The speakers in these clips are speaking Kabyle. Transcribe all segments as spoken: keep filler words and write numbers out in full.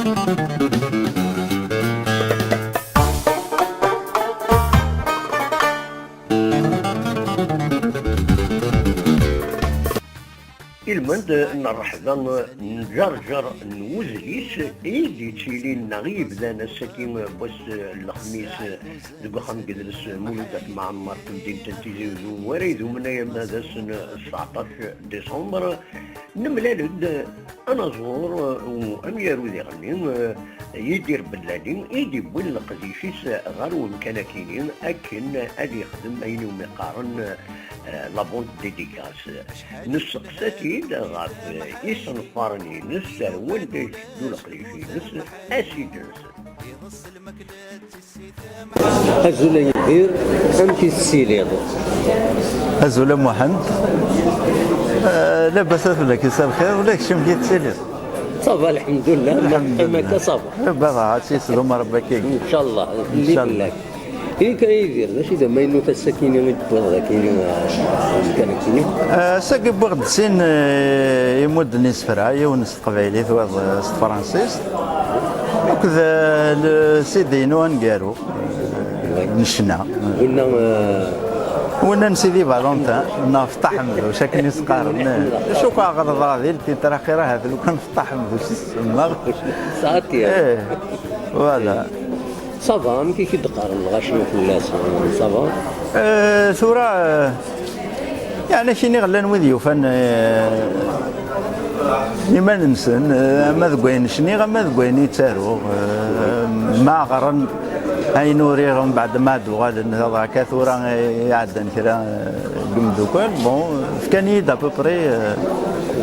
Ilmend n ṛṛeḥba n Ǧerǧer n Wezlis i d-yettilin neɣ i yebdan ass-agi n wass n lexmis deg uxxam n yidles Mulud At Mɛemmer, tamdint n Tizi Uzzu, wara idumen ay ama d ass n sseɛṭac décembre. Nemlal-d anaẓur u amyaru diɣenni, Yidir Bellali, i d-iwwin leqdic-is ɣer umkan-akini akken ad yexdem ayen iwumi qqaren, eh, la bande dédicace. Nesteqsa-t-id ɣef isenfaren-ines, ar wanda iteddu leqdic-ines, asidens. Azul a Yidir, amek i tettiliḍ? Azul a Muḥend. Eh, labas a fell-ak, issa lxir, ula d kečč amek i tettiliḍ? Ça va, lḥemdullah, ma teqqim akka, ça va. Rebba dɣa, ad tt-yesdum Rebbi akkagi. Ncallah, ncallah. Lillah. Ini kan a Yidir, d acu i d amaynut ass-akini i d-tewwiḍ dagi, eh, amkan-akini? Eh, ass-agi wwiɣ-d sin, eh, imudden isefra, yiwen s teqbaylit, wayeḍ, eh, s tefransist, akked, eh, le C D-inu aneggaru, eh, n ccna. Winna, eh, winna n Sidi Valentin, neɣ Feṭṭa Ḥemduc, akken i s-qqaren. Acu kan ɣelḍeɣ di ltitre axir, ahat lukan Feṭṭa Ḥemduc i s-semmaɣ. Saɛat ya. Eh, voilà. Ça va, amek i k-id-qqaren lɣaci fell-as? Ça va? Eh, tura, eh, yeɛni kini llan wid yufan, eh, iman-nsen, eh, ama deg wayen cniɣ, ama deg wayen i ttaruɣ. Eh, ma ɣren ayen uriɣ, mbeɛd ma d-uɣalen, dɣa akka tura, eh, iɛeddan kra, eh, deg umeddukkal, bon, fkan-iyi-d à peu près, eh,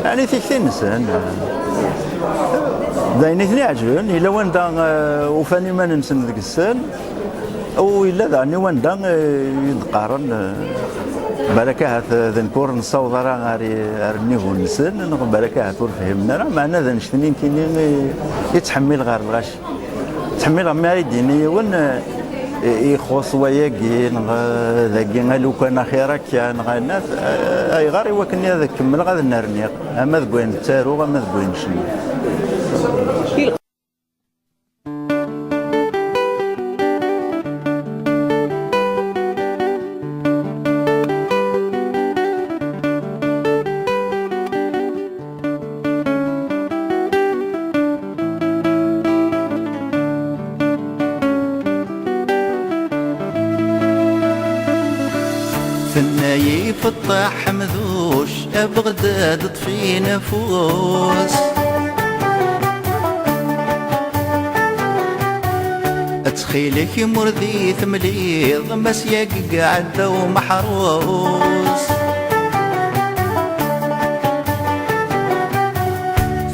yeɛni tikti-nsen, eh, d ayen i ten-iɛeǧben, yella wanda, eh, ufan iman-nsen deg-sen, u yella daɣen i wanda, eh, i d-qqaren, eh, balak ahat, eh, d nekk ur nessaweḍ ara ar i-, ar nnivu-nsen, neɣ balak ahat ur fhimen ara, meɛna d annect-nni nekkini i, i ttḥemmileɣ ɣer lɣaci. Ttḥemmileɣ mi ara yi-d-yini yiwen, eh, i-, ixuṣ wayagi, neɣ, eh, dagi, a lukan axir akka, neɣ ayen, eh, ayɣer i wakken ad kemmleɣ ad n-rniɣ, ama deg wayen ttaruɣ, ama deg wayen cennuɣ. Tenna-yi Feṭṭa Ḥemduc, a Beɣdad ṭṭef-in afus. Ttxil-k, imur di temliḍ, Mass yagi iɛedda umeḥrus.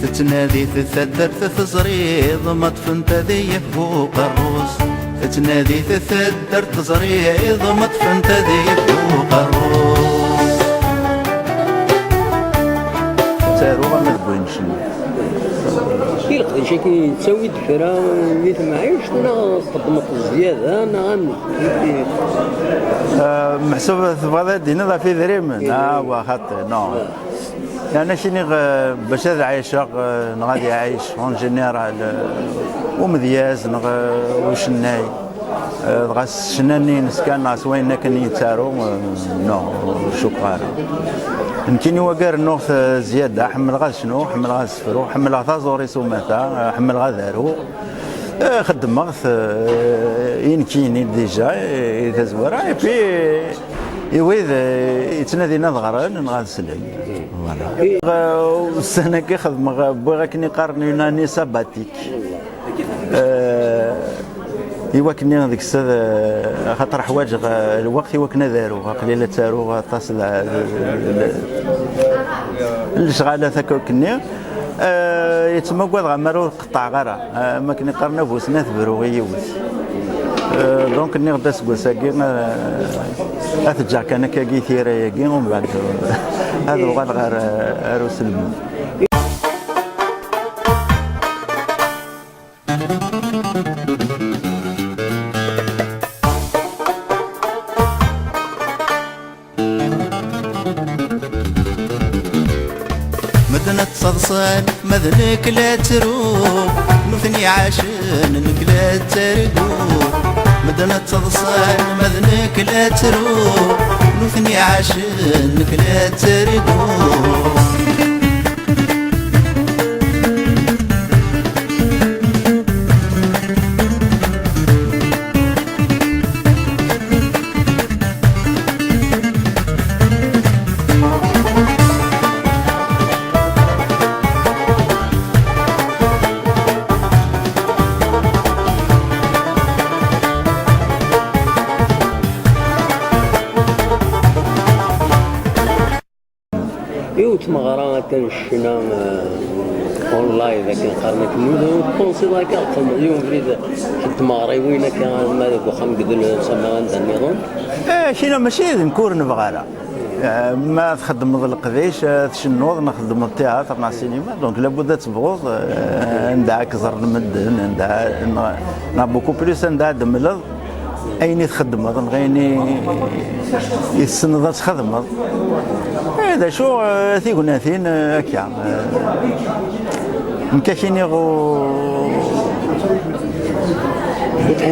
Tettnadi-t taddart teẓriḍ, ma ṭṭfent ad yaf bu uqerrus. Tettnadi-t taddart teẓriḍ, ma ṭṭfent ad yaf bu uqerrus. Ttaruɣ ama deg wayen cennuɣ. I leqdic-agi yettawi-d kra di temɛict, neɣ txeddmeḍ zzyada, neɣ amek? Ah, meḥsub tebɣiḍ ad d-tiniḍ ɣef idrimen? Idrimen. Ah, wa xaṭi, non. Ah. Yeɛni ad k-iniɣ, eh, bac ad ɛiceɣ, eh, neɣ ad iɛic, en général, eh, umedyaz neɣ, eh, ucennay. Eh, dɣa s ccna-nni-ines kan neɣ s wayen akken yettaru, eh, non, ur cukkeɣ ara. Nekkini wagi rennuɣ-t, eh, zzyada, ḥemmleɣ ad cnuɣ, ḥemmleɣ ad sefruɣ, ḥemmleɣ taẓuri s umata, eh, ḥemmleɣ ad aruɣ. Eh, xeddmeɣ-t, eh, i nekkini déjà, eh, i tazwara, et puis, eh, i wid, eh, yettnadin ad ɣren neɣ ad slen. Voilà. Eh, ussan-agi xedmeɣ, wwiɣ akken iqqaren une année sabbatique. Eh, i wakken deg-s ad, axaṭer ḥwaǧeɣ, eh, lweqt i wakken ad aruɣ, aql-i la ttaruɣ aṭas n, n, n lecɣalat akka akkenni. Eh, yettmagad ɣer mi ara ur qeṭṭɛeɣ ara. Eh, am akken iqqaren, abus-nni ad t-bruɣ i yiwet. Eh, donc nniɣ-d aseggas-agi, eh, ad t-ǧǧeɣ kan akkagi i tira-agi, umbeɛd ad uɣaleɣ ar, ar uselmed. Medden ad ttaḍsan, ma d nekk la ttruɣ. Nutni ɛacen, nekk la ttarguɣ. Medden ad ttaḍsan, ma d nekk la ttruɣ. Nutni ɛacen, nekk la ttarguɣ. Yiwet tmeɣra akka n ccna, eh, en live akken qqaren akken, ur tpansiḍ akka txedmeḍ yiwen ubrid n tmeɣriwin akka, ma deg uxxam deg Lsamra anda nniḍen? Eh, kina mačči d nekk ur nebɣi ara. Eh, ma txeddmeḍ leqdic, eh, tcennuḍ, neɣ txeddmeḍ théâtre, neɣ cinéma, donc labud ad tebɣuḍ, eh, anda ad k-ẓren medden, anda, neɣ, neɣ beaucoup plus anda ad d-temleḍ ayen i txeddmeḍ, neɣ ayen i, i tessneḍ ad txedmeḍ. Eh, d acu, eh, tignatin, eh, akka, eh, nekk ad k-iniɣ u-,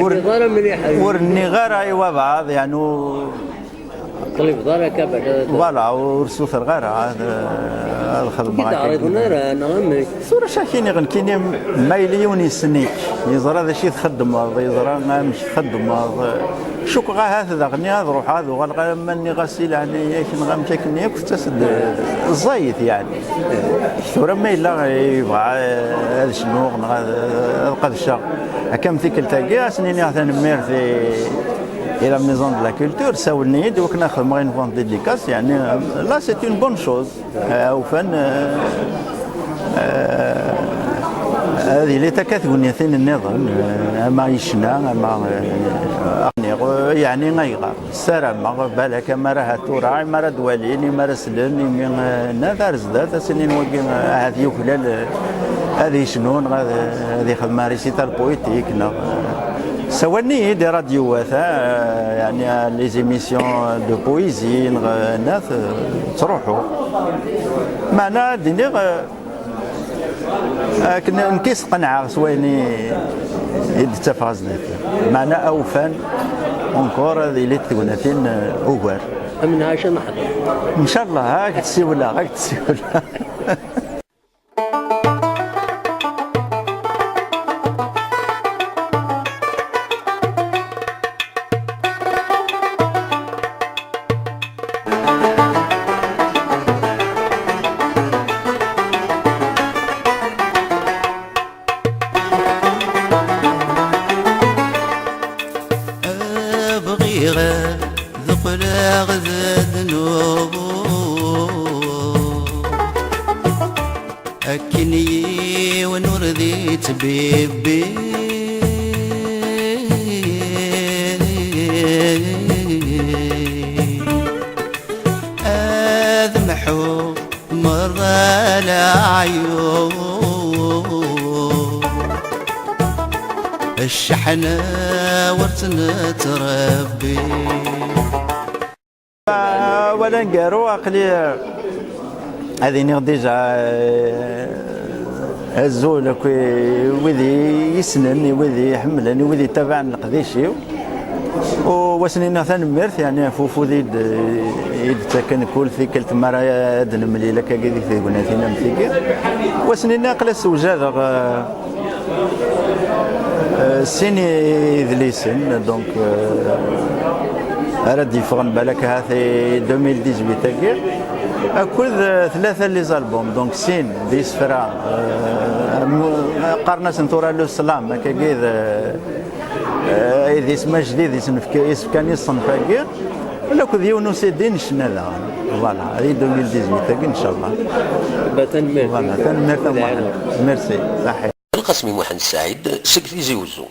ur, ur nniɣ ara i wabɛaḍ, yani, ur, Ur teqlibeḍ ara akka bac ad... Voilà, ur ssutreɣ ara ad, ad xedmeɣ akka. Ur k-id-ɛriḍen ara, neɣ amek? Tura acu ak-iniɣ nekkini, ma yella yiwen yessen-ik, yeẓra d acu i txeddmeḍ, yeẓra amek txeddmeḍ, cukkeɣ ahat daɣen ad ruḥeɣ ad uɣaleɣ alamma nniɣ-as i leɛnaya-k neɣ amek akken yakk tettas-d ẓẓayet, yeɛni. Tura ma yella yebɣa ad cnuɣ neɣ ad, ad qedceɣ, akka am tikkelt-agi, ad sen-iniɣ tanemmirt i et la Maison de la Culture, sawlen-iyi-d iwakken ad xedmeɣ une vente dédicace, yeɛni, là, c'est une bonne chose. Euh, awfan, euh, euh, ad yili akka tegnatin nniḍen, euh, ama i ccna, ama, euh, euh, yeɛni ayɣer? Ssarameɣ, balak, ama ara ahat tura, ama ara d-walin, ama ara slen, imi, euh, nna ar zdat, ad s-inin wagi, euh, ahat yuklal, euh, ad yecnu, neɣ ad, ad ixdem récital poétique, neɣ, euh, Sawalen-iyi-d i radyu-wat, ha, yeɛni, les émissions de poésie, neɣ, nat, ttruḥuɣ. Meɛna ad d-iniɣ, akken nekk i sqenɛeɣ s wayen i, i d-ttafeɣ zdat. Meɛna awfan, encore, ad ilint tegnatin ugar. Am nɛac ad neḥḍer. Ncallah, ad k-d-siwleɣ, ad k-d-siwleɣ. Bɣiɣ ad qqleɣ d adnub. Akken yiwen ur d-ittbibbi, ad mḥuɣ merra leɛyub. Cceḥna ur tt-nettrebbi. Awal aneggaru, aql-i ad iniɣ déjà, eh, azul akk i wid i yessnen, i wid i iḥemmlen, i wid i ttabaɛen leqdic-iw. U wasen-iniɣ tanemmirt, yeɛni, ɣef ufud i d-, i d-ttaken kul tikkelt mi ara ad nemlil akkagi di tegnatin am tigi. Wasen-iniɣ aql-i ssewjadeɣ, eh, Euh, sin idlisen, donc, euh, ara d-yeffɣen balak ahat i deux mille dix-huit-agi, akked, euh, tlata les albums, donc sin d isefra, euh, am-, qqaren-asen tura le slam, akkagi d, euh, idis majdid, isenfk-, isefkan i ṣṣenf-agi, akked yiwen usiddi n ccna daɣen. Voilà, di deux mille dix-huit-agi, ncallah. Ba, tanemmirt. Voilà, tanemmirt a Muḥend. Merci. Saḥit. Lqasmi Muḥend Saɛid seg Tizi Wezzu.